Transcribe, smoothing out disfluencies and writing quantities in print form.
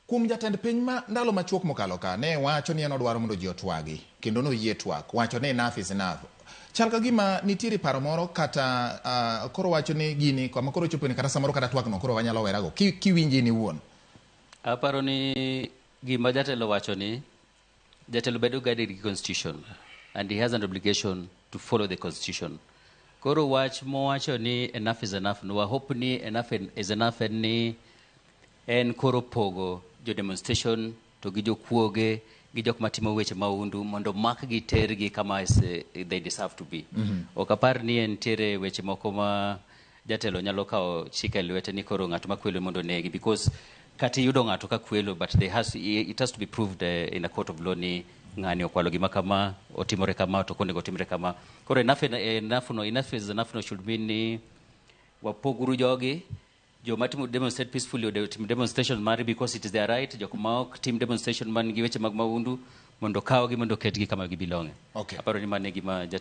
Kuom jatend piny ma ndalo machuok mokalo ka ne wacho ni en odwaro mondo ji otwagi kendo noyie twak wacho ni enough is enough. Chal ka gima nitiere paro moro kata koro wacho ni gini kama koro chopo ni kata samoro kata twak no koro wanyalo werago kiwinji in iwuon. Aparo ni gima jatelo wacho ni jatelo bedo guided gi constitution and he has an obligation to follow the constitution. Koro wach mowacho ni enough is enough no, hope ni enough is enough en ni en koro pogo jo demonstration to gi jokuoge gi jok matimo weche mahundu mondo makgi tergi kama is, they deserve to be. Ok apar ni entiere weche moko ma jatelo nyalo kawo chik e lwete ni koro ng'at makwelo mondo onegi, because kata iyudo ng'ato ka kwelo, but they has, it has to be proved in a court of law ni ng'ani okwalo gima kama, otimore kama, to ok onego otimre kama. Koro enough, enough no, enough is enough no should mean ni wapoguru jogi, joma timo demonstrate peacefully otim demonstration mari because it is their right, jok ma ok tim demonstration man gi weche mag mahundu mondo kawgi mondo oketgi kama gibelonge. Aparo ni mano e gima.